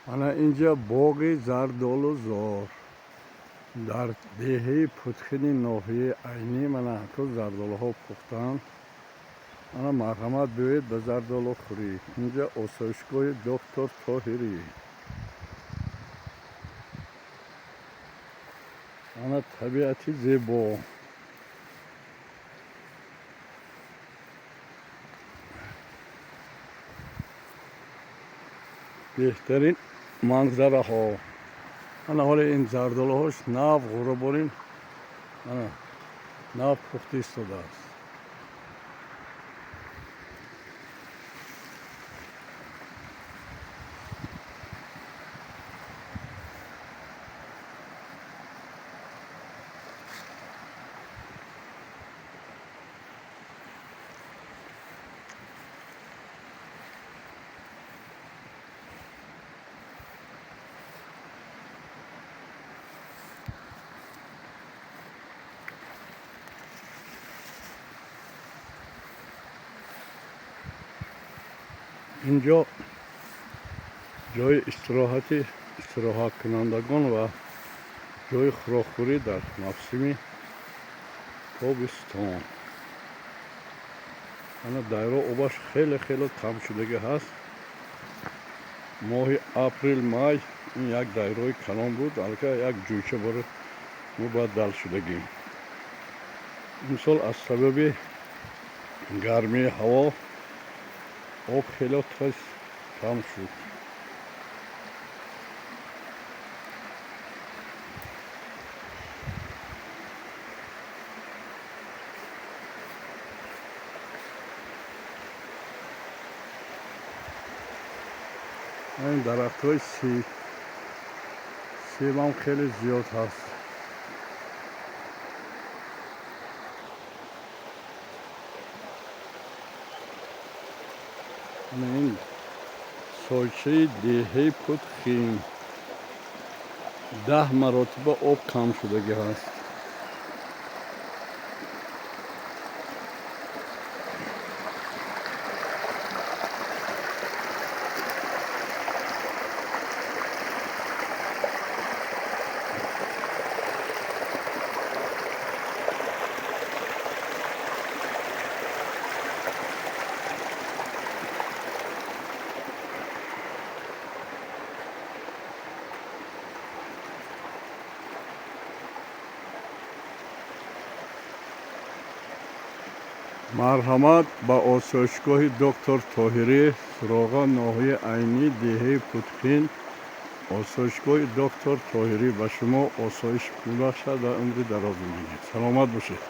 Ана инҷа боғи зардолузор дар деҳаи Путхини ноҳияи Айнӣ. Мана ҳатто зардолуҳо пухтанд. Ана марҳамат, биёед ба зардолухӯрӣ. Инҷа осоишгоҳи доктор Тоҳирӣ. Ана табиати зебо. Беҳтарин манзараҳо. Ана ҳоли ин зардолуҳош нав ғӯраборин, ана нав пухта истодааст. Инҷо ҷои истироҳати истироҳаткунандагон ва ҷои хӯрокхӯрӣ дар мавсими тобистон. Ана дайро обаш хеле хеле кам шудагӣ ҳаст. Моҳи апрел, май ин як дайрои калон буд, аллакай як ҷӯйча бори мубаддал шудагӣ. Имсол аз сабаби гармии ҳаво об хеле тез кам шуд. Ин дарахтҳои себам хеле зиёд ҳаст. Ин сойчаи деҳаи Путхин 10 маротиба об кам шудагӣ ҳаст. Марҳамат ба осоишгоҳи доктор Тоҳирӣ, суроға ноҳияи Айнӣ, деҳаи Путхин. Осоишгоҳи доктор Тоҳирӣ ба шумо осоиш мебахшад ва умри дароз мебинед. Саломат бошед.